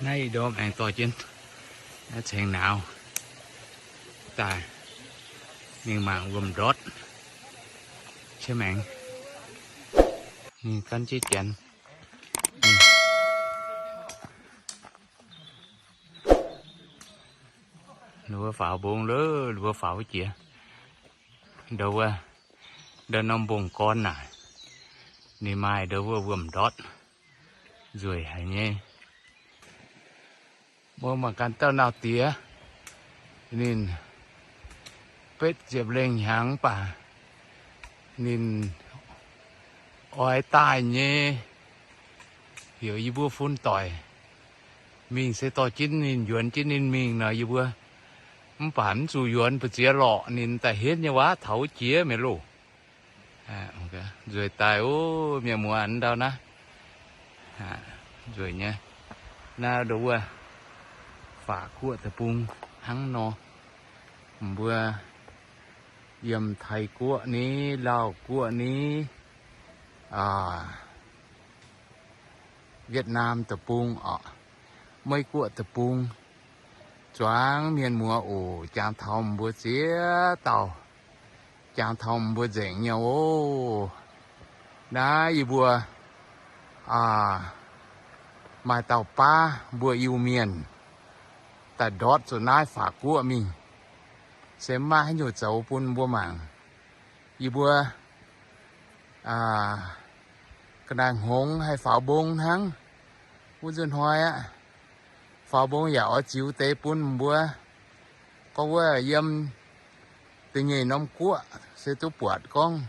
Naaiv ih ndorm aengx dorh jienv naaiv cengx nauz daaih, ninh mangc wuom-ndortv. Qiex maengx ninh gan jienv janx. Ninh mbuo faaux mbong lorqc, ninh mbuo faaux wuov jiex. Ndau wuov, ndau norm mbong-gorn naaic, ninh maaih ndau wuov wuom-ndortv nzueic haic nyei. Mbuo mangc gaax dauh nauz diex, ninh betv ziepc lengh hnyangx mv baac ninh oix daaih nyei. Heuc yie mbuo fun doic mingh se dorh jienv ninh, yuonx jienv ninh mingh nor, yie mbuo mv baac mv zuqc yuonx, mbu'ziex lorqc ninh daaih henv nyei waac taux wuov jiex mi'aqv loh. Nzueic daaih ov, mienh muoz, ndau naaiv nzueic nyei. Naaiv ndau wuov Faac Guoqv deic-bung hnangv nor. Mbuo yiem Taiv Guoqv ni, Lauh Guoqv ni, Wietnam deic-bung orqc, Meiv Guoqv deic-bung, zuangx mienh muoz oc, jangx taux mbuo ziex dauh, jangx taux mbuo nzengc nyei oc. Naaiv yie mbuo maaih dauh baav mbuo Iu-Mienh daaih ndortv zuqc naaiv Faac Guoqv mingh, se maiv haaix nyungc zoux bun mbuo mangc. Yie mbuo ga'naaiv hngongx haih faaux mbong hnangv. Wuov nzunc hnoi aqv, faaux mbong yaac oix ziux deix bun mbuo. Gorngv wuov yiem da'nyeic norm guoqv se duqv buatc gorngv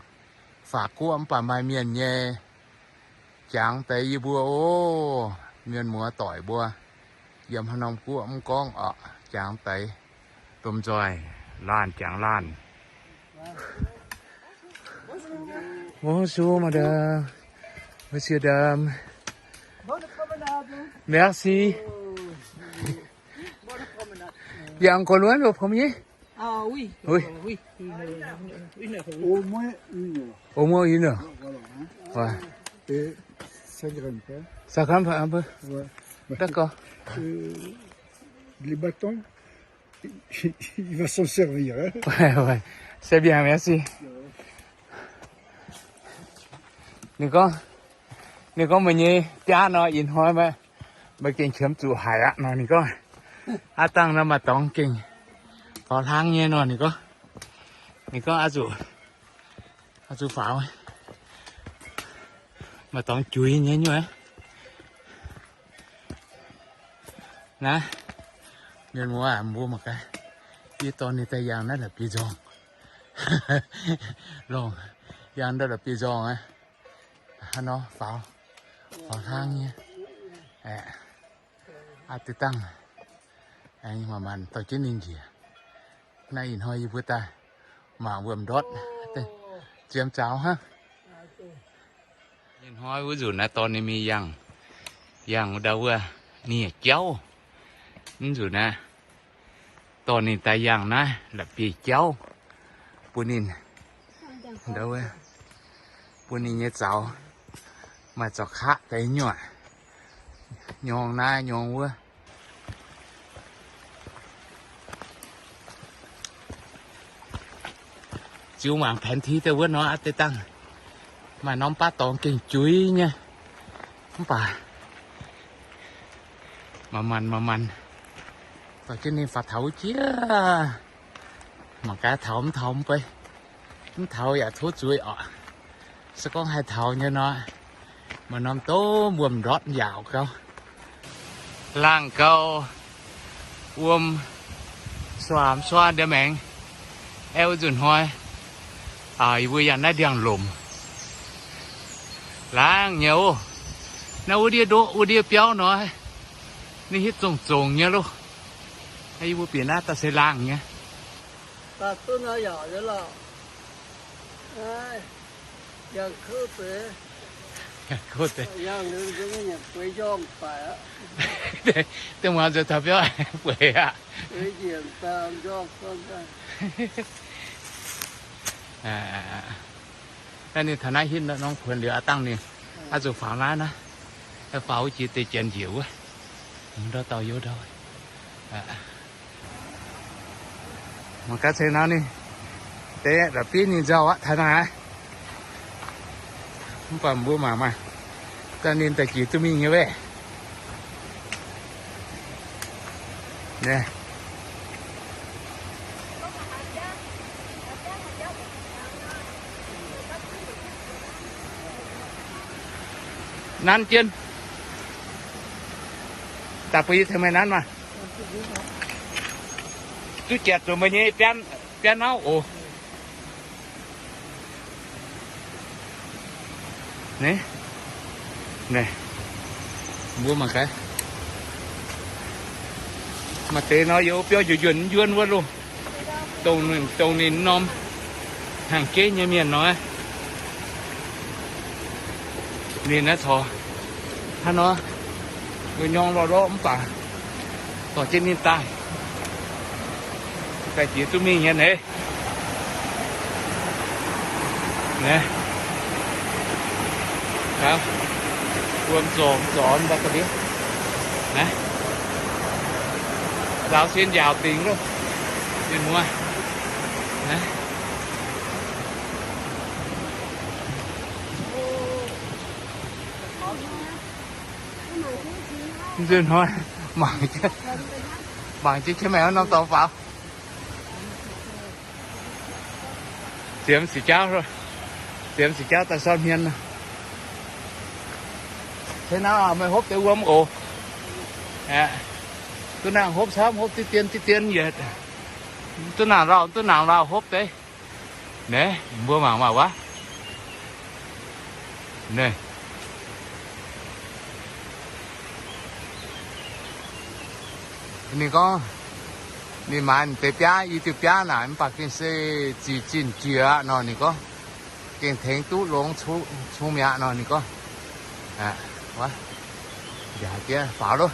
Faac Guoqv mv baac maaih mienh nyei. Jangx deix yie mbuo oc, mienh muoz doic mbuo, yiem haaix norm guoqv mv gorngv orqc, jangx deix lomh nzoih laanh jangx laanh. Bonjour, madame. Monsieur, dame. Merci. Il y a encore loin, le premier ? Ah oui, oui, oui, une heure, oui. Au moins une heure. Au moins une heure. Voilà, hein. Ouais. Et ça grimpe, hein ? Ça grimpe un peu. Ouais. D'accord. Euh, les bâtons, il va s'en servir, hein. Ouais, ouais. C'est bien, merci. Ninh gorngv, ninh gorngv meih nyei biaav nor ih hnoi meih, meih gengh qiemx zuqc haic aqv nor. Ninh gorngv, aav dangh nor maaih dorngx gengh faaux hlang nyei nor. Ninh gorngv, ninh gorngv aav zuqc, aav zuqc faaux, maaih dorngx juix nyei nyuoz. Naaiv, mienh muoz, mbuo mangc gaax, yie dorh ninh daaih yangh naaiv la'bieiv-nzorngh. Longc yangh ndau la'bieiv-nzorngh aqv. Hnangv nor faaux, faaux hlang nyei. Aeqv, aav deix dangh, aengx manc-manc dorh jienv ninh njiec. Naaiv ih hnoi yie mbuo daaih mangc wuom-ndortv, ziemx zaux hnangv. Ih hnoi wuov nzunc naaiv dorh ninh mingh yangh, yangh ndau wuov nie jauv. Mv nzunc naaiv dorh ninh daaih yangh naaiv la'bieiv-jauv, bun ninh, ndau wuov, bun ninh nyei zaux maaih zaux kaqv deix nyuoqc, nyorng naaiv nyorng wuov. Ziux mangc แผนที่ deix wuov nor aav deix dangh maaih norm baav dorngx gengh juix nyei. Mv baac manc-manc manc-manc dorh jienv ninh faaux taux wuov jiex. Mangc gaax taux mv taux mv bei. Mv taux yaac tov zuiz orqc. Se gorngv haih taux nyei nor, maaih norm domh wuom-ndortv yaauc gau, laangh gau, wuom suaam suaam ndiev maengx. Aeqv, wuov nzunc hnoi yie mbuo yangh naaiv ndiangx-lomc, laangh nyei oc. Naaiv wuov ndiev ndoqv wuov ndiev biauv nor, ninh hitv zongc zongc nyei loh. Yie mbuo bieqc naaiv daaih se laangh nyei. Dongh muangx nzuonx taux biauv bueix aqv. Naaiv ninh taux naaiv hitv norm kuonx liuz aqv, dangh ninh oix zuqc faaux naaiv naaiv, faaux wuov jiex deix janx njiec wuov. Mv ndau dauh youh ndau. Mangc gaax ceix nor ninh deix la'bieiv ninh nzauh aqv, taux naaic. Mv baac mbuo mangc maah, daaih ninh daaih jiex duqv mingh nyei wuov. Naaiv. Nanv jienv. Daaih bun yie tengx meih nanv maah. Duqv jatc zuqc meih nyei biaa, biaa nauv oc. Naaiv, naaiv, mbuo mangc gaax. Maaih deix nor yiem wuov biauv njuonx njuonx wuov loh. Dongh ninh, dongh ninh norm hnaangx jeiv nyei mienh nor, ninh naaiv corc hnangv nor, nyorng lorqc lorqc mv baac dorh jienv ninh daaih, daaih jiex duqv mingh nyei naaiv. Naaiv, wuom zorc zorc daaih ga'ndiev. Naaiv, nzaaux sin njaaux dingc loh, mienh muoz. Naaiv, nzunc hnoi mangc jienv, mangc jienv qiex maengx norm dorngx faaux. Ziemx sic jauv, ziemx sic jauv daaih sortv hmien. Se naaiv meih hopv deix wuom oc. Duqv naaiv hopv camv, hopv diqv dien diqv dien yietc. Duqv naaic lauh, duqv naaic lauh hopv deix. Naaiv, mbuo mangc maah wuov. Naaiv. Ninh gorngv, ninh maaiz deix biaav, i diuh biaav naaic mv baac gengh se ziqc zinh jiex aqv nor, ninh gorngv gengh tengx duqv longx cun mi'aqv nor, ninh gorngv. Njaaux jiex faaux loh.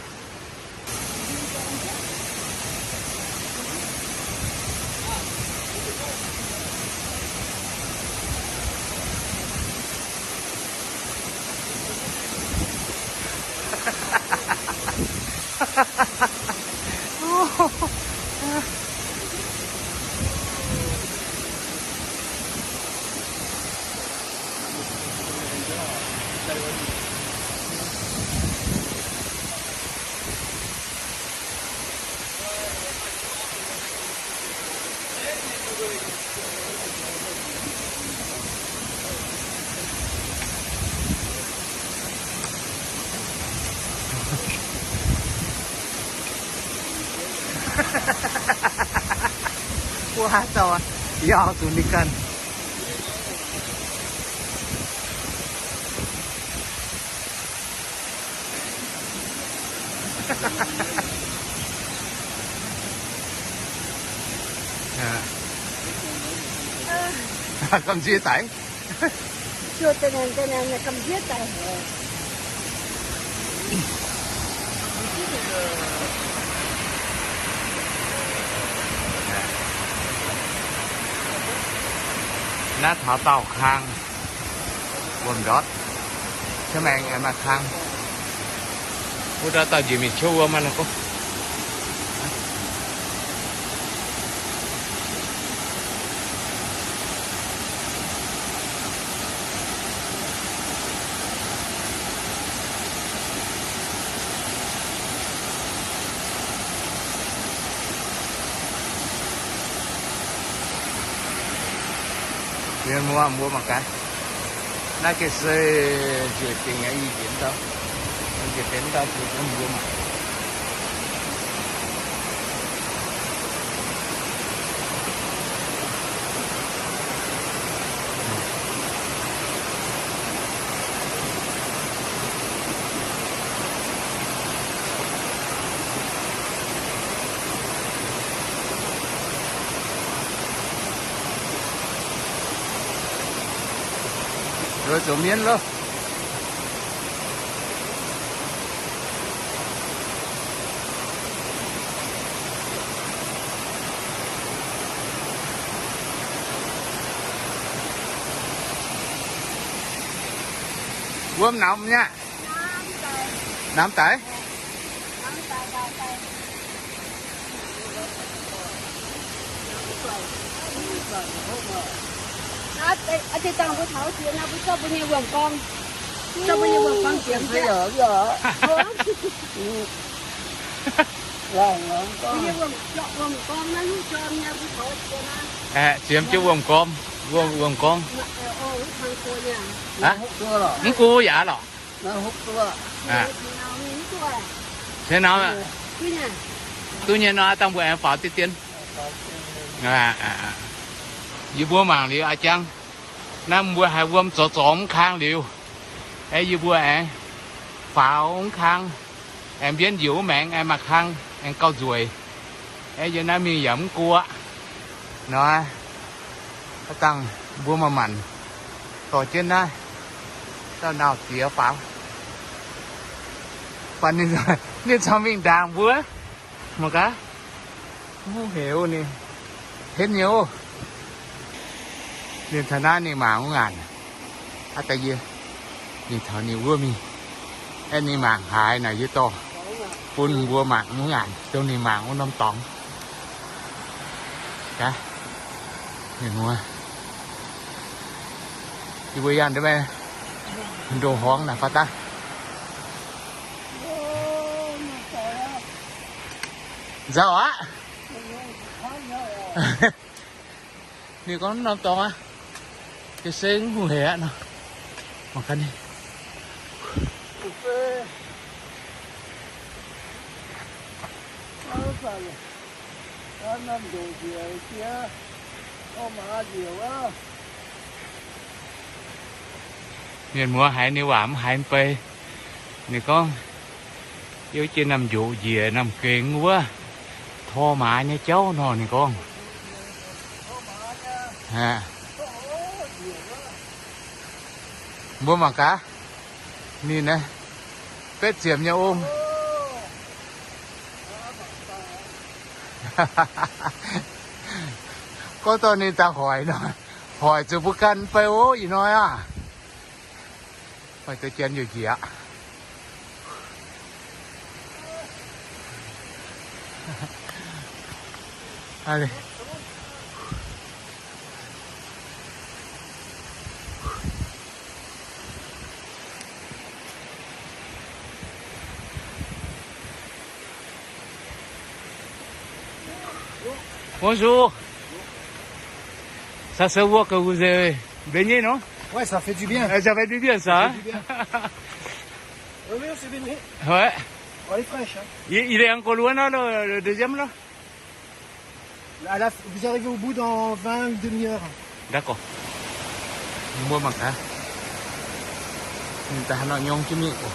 Wuov haaix dauh yaac zuqc ninh ganh. Gamh nziex daic. Naaiv taux daauh kang. Wuom ndortv, qiex maengx aengx maaih kang. Wuov dauh dauh njiec mingh ciouv wuom maah. Mienh muoz, mbuo mangc gaax. Naaiv gengh se njiec dingc aqv, i njiec ndau, njiec dingc ndau, mbuo mangc. Zoux, zoux mienv loh. Wuom namx nyei aqv. Namx daic? Aa, deix dangh mbuo taux jiex naaiv, mbuo zorqv mbuo nyei wuom-gorng, zorqv mbuo nyei wuom-gorng ziemx jienv. Mbuo nyei wuom, wuom-gorng naaiv, mbuo zorqv nyei, mbuo taux jiex naaiv. Aeqv, ziemx jienv wuom-gorng, wuom, wuom-gorng. Mv gu yaac lorqc. Duqv nyei nor, dangh mbuo aengx faaux diqv dien. Yie mbuo mangc liuz a'jang, naaiv mbuo haiz wuom zorc zorc mv kang liuz, aeqv, yie mbuo aengx faaux mv kang, aengx mbienv njiec wuov maengx aengx maaih kang aengx gauh nzueic. Aeqv, yie naaiv mingh yaac mv guoqv. Nor, dangh mbuo maaih maanc dorh jienv naaiv dauh nauz ziex faaux. Baac ninh, ninh corc mingh ndaangc mbuo. Mangc gaax, mv heuc ninh henv nyei oc. Ninh taux naaiv ninh mangc wuov ngaanc. Aa, da'yie, ninh taux ninh wuov mingh. Aeqv, ninh mangc haaix naaic yie dorh bun mbuo mangc wuov ngaanc, dongh ninh mangc wuov norm dorngx. Gaax, ninh muoz, yie mbuo yangh ndongc horngz naaic faaux daaih. Nzauh aqv. Ninh gorngv norm dorngx aqv. Ga'sie mv hungh hec aqv nor. Mangc gaax ninh. Mienh muoz haiz ninh waac mv haiz mv bei. Ninh gorngv, yie wuov jiex Namh Njoqc njiec Namh Gengx wuov, tor maaz nyei jauv nor, ninh gorngv. Mbuo mangc gaax, ninh naaiv betv ziepc nyei ong. Gorngv dorh ninh daaih hoic nor, hoic zuqc mbuo ganh mv bei ov ih hnoi aqv. Hoic deix janx njiec njiec aqv. Bonjour. Ça se voit que vous avez baigné, non ? Ouais, ça fait du bien. Euh, ça fait du bien, ça, hein ? Ça fait du bien. Oui, oui, on s'est baigné. Ouais. Oh, elle est fraîche, hein. Il, il est encore loin, là, le, le deuxième, là ? À la, vous arrivez au bout dans vingt, une demi-heure. D'accord. Mbuo mangc gaax. Ninh daaih haaix nor nyong jienv mingh oc.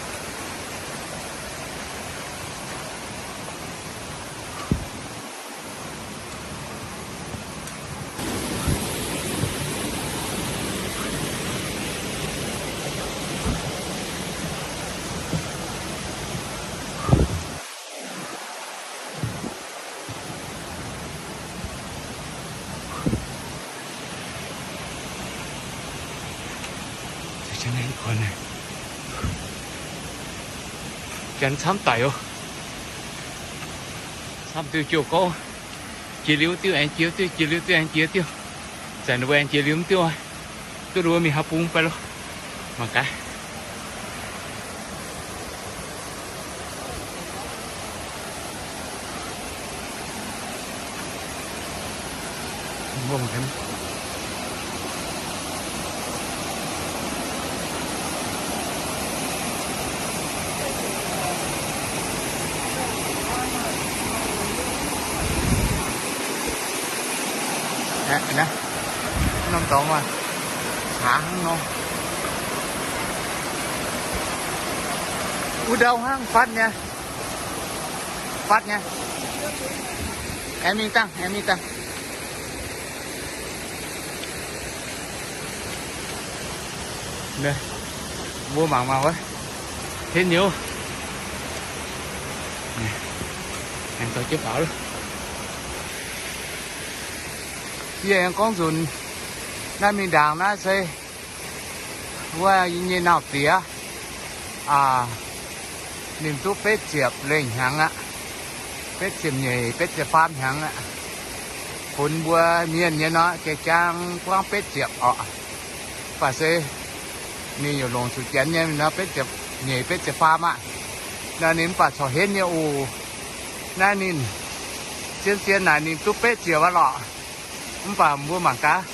Janx camv daic oc. Camv diuh jouh gorngv, jiex liuz diuh aengx jiex diuh, jiex liuz diuh aengx jiex diuh. Zanc ninh mbuo aengx jiex liuz mv diuh, duqv ninh mbuo mingh haaix bung fai lo. Mangc gaax. Aeqv, naaiv norm dorngx maah, haaix hnangv nor. Wuov ndau hnangv fatv nyei. Fatv nyei. Aengx mingh dangh, aengx mingh dangh. Mbuo mangc maah wuov, henv nyei. Aengx dorh jienv faaux. Yie aengx gorngv nzunc, naaiv mingh ndaangc naaiv se wuov yie nyei nauz ziex, aa, Ninh duqv betv ziepc lengh hnyangx aqv. Betv ziepc nyeic, betv ziepc faam hnyangx aqv. Funx mbuo mienh nyei nor, jai jaang buangv betv ziepc orqc. Mv baac se ninh yaac longc zuqc janx nyei nor, betv ziepc nyeic, betv ziepc faam aqv. Nor ninh mv baac corc henv nyei oc. Naaiv ninh zien-zien naaic ninh duqv betv ziepc aqv lorqc. Mv baac mbuo mangc gaax,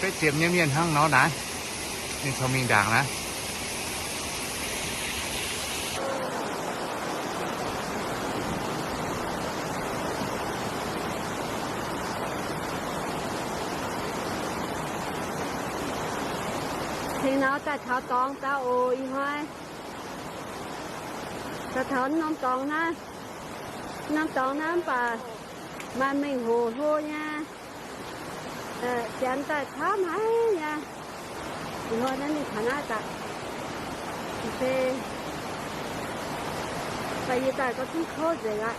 betv ziepc nyei mienh hnangv nor naaiv, ninh corc mingh ndaangc naaiv. Tengx nor daaih taux dorngx daaih oc, ih hnoi daaih taux norm dorngx naaiv. Norm dorngx naaiv mv baac maaih mengh hoc hlo nyei. Janx daaih camv haic nyei. Ih hnoi naaiv ninh taux naaiv daaih, se baac yie daaih gorngv duqv kouv nzengc aqv.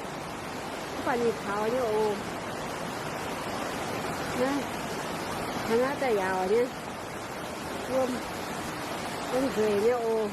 Mv baac ninh taux nyei oc. Taux naaiv daaih yaauc nyei, wuom, wuom nzueic nyei oc.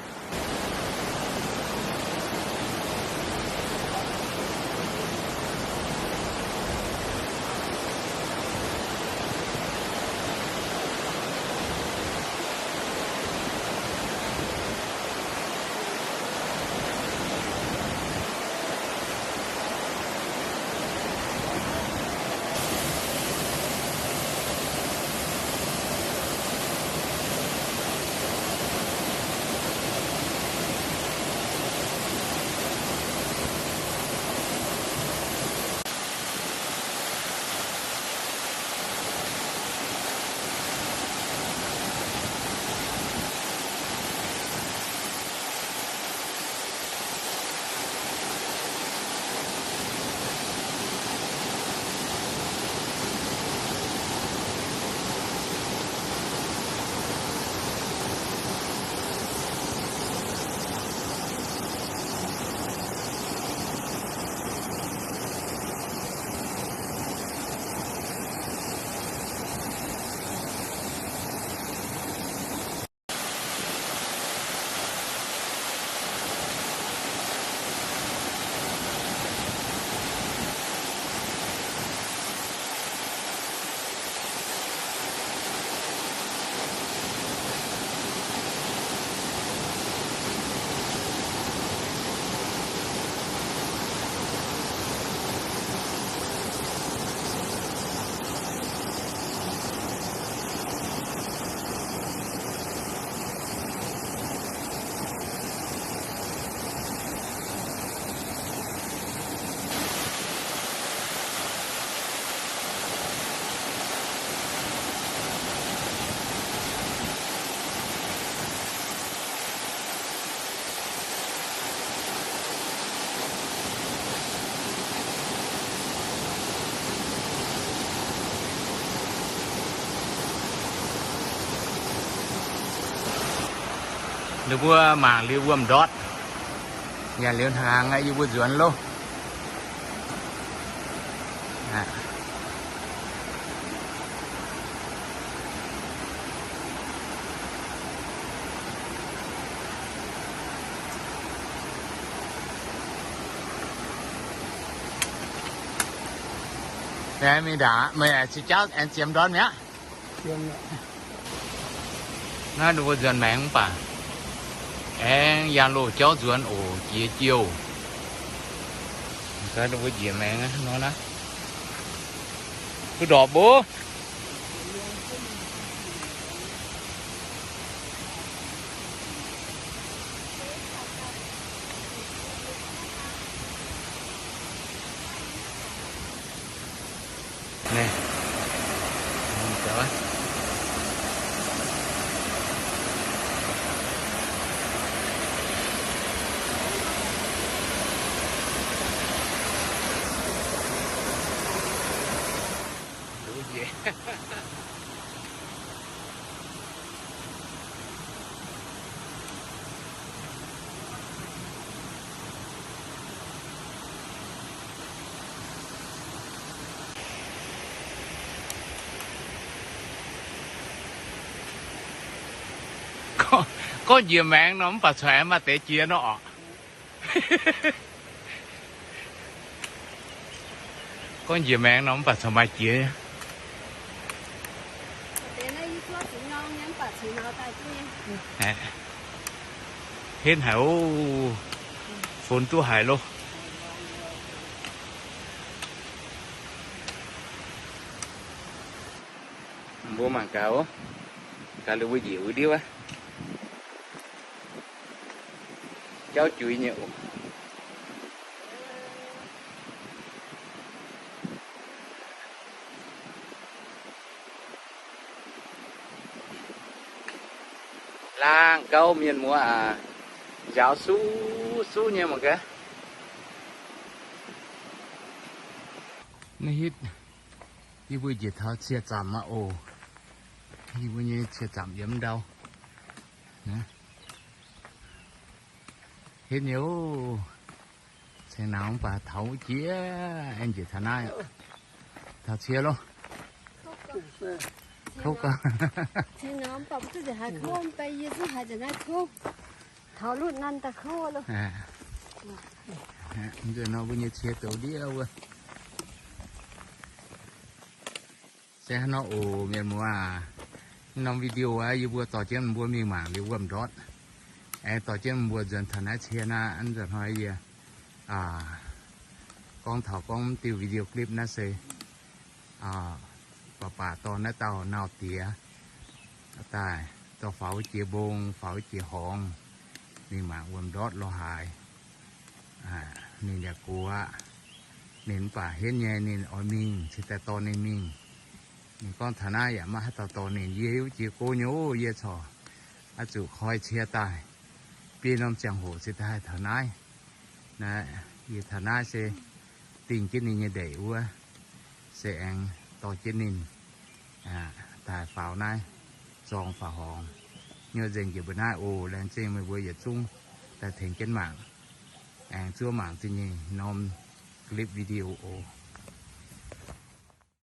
Ninh mbuo mangc liuz wuom-ndortv, nyanc liuz hnaangx yie mbuo nzuonx loh. Mingh ndaangc aqv, meih ziepc jauv aengx ziemx ndorn mi'aqv. Naaiv ninh mbuo nzuonx maengx mv baac aengx yangh loz jauv nzuonx oc, jiex jiouh. Ninh mbuo njiec maengx nor naaiv, duqv ndorpc mbuo. Gorngv njiec maengx nor mv baac corc aengx maaih deix jiex nor orqc. Gorngv njiec maengx nor mv baac corc maaih jiex. Henv haic oc. Fonx duqv haic loh. Mbuo mangc gaax oc. Gaax liuz mbuo njiec wuov ndiev aqv. Jauv juix nyei oc. Laangh gauv mienh muoz aac, njaaux suv suv nyei mangc gaax. Naaiv hitv, yie mbuo njiec taux cie zaamc aqv oc. Yie mbuo nyei cie zaamc yiem ndau. Hitv nyei oc. Ceng nangx mv baac taux wuov jiex, aengx njiec taux naaiv, taux cie loh. Kouv gau. Nzunc nor mbuo nyei cie douz ndiev wuov. Se hnangv nor oc mienh muoz aac, norm video aqv, yie mbuo dorh jienv mbuo mingh mangc liuz wuom ndortv. Aengx dorh jienv mbuo nzuonx taux naaiv cie naaiv, nzunc hnoi yie gorngv taux gorngv diuh video clip naaiv se baac baac dorh naaiv dauh nauv diex daaih, dorh faaux wuov jiex mbong, faaux wuov jiex horngz, mingh mangc wuom ndortv lorz haaix. Ninh yaac gox aqv. Ninh mv baac henv nyei, ninh oix mingh cingx daaih dorh ninh mingh. Ninh gorngv taux naaiv yaac maiv haaix dauh dorh ninh. Yie wuov jiex go nyei oc, yie corc oix zuqc koi cie daaih. Biei norm ziangh hoc cingx daaih taux naaiv. Naaiv yie taux naaiv se dingh jienv ninh nyei ndeic wuov, se aengx dorh jienv ninh daaih faaux naaiv zorng faaux horngz. Nyuoz nzengc jiex mbuo naaiv oc. Laengz zingh meih mbuo yietc zungv daaih tengx jienv mangc, aengx zuov mangc zingh nyei norm clip video oc.